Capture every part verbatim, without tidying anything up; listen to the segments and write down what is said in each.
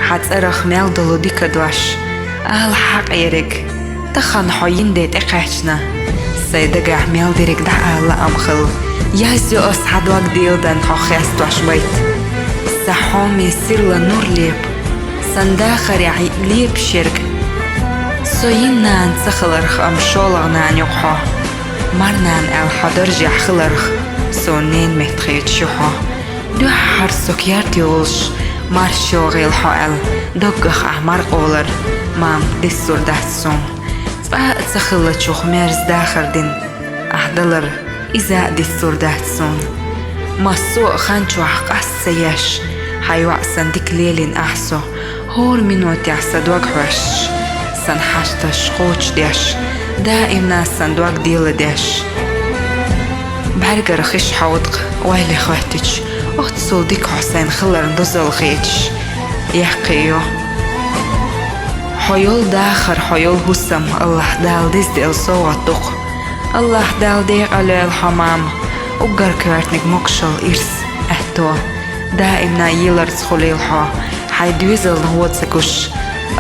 Хьа цӀарах мел долу дика дош ала хьакъ ерг, тахана хьо йина де тӀекхаьчна. Сайн дагахь мел дерг дӀаала лаам хила, язйо ас хьан дог деладан хьо хестош байт. Сан хьоме сирла нур лепа, сан дахарехь йиъ лепаш ерг. Со йина нана ца хиларх, амма шолгӀа нана ю-кх хьо. Марнана аьлла хьо даржехь хиларх, суна ненан метта хеташ ю хьо. Дуьххьара со керта йолуш, марша йогӀийла хьо аьлла, доггах ахь маракъовлар, мам, диссур дац суна. Цкъа а ца хиллачух мерза дахар дина ахь далар, иза а диссур дац суна. Массо а хан чохь къаста ца еш, хьан йоӀ санна дика лелийна ахь со, хӀора минотехь сан дог хьоьстуш, сан хьашташ кхочушдеш, даимна сан дог деладеш. БӀаьргара хиш хьовда-кх ойла хоьттича, оццул дика хьо сайна хиларна дозалла хеташ, яккхий ю. Хьо йолу дахар, хьо йолу хӀусам АллахӀ Дала деза делла совгӀат ду-кх. АллахӀ Дала декъалйойла хьо, мама, уггар коьртаниг могушалла, ирс, аьтто. Даимна еларца хуьлийла хьо, хьайн доьзална гӀо ца гуш.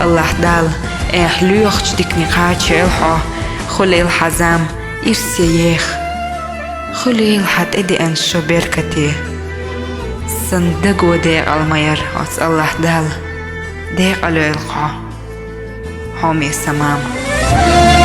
АллахӀ Дала эхь лоьхучу дикане кхачийла хьо, хуьлийла хьан зама ирсе еха. Хуьлийла хьан тӀедеана шо беркате. Сан даго декъала ма яра оцу АллахӀ Дала, декъалйойла хьо, хьоме сан мама.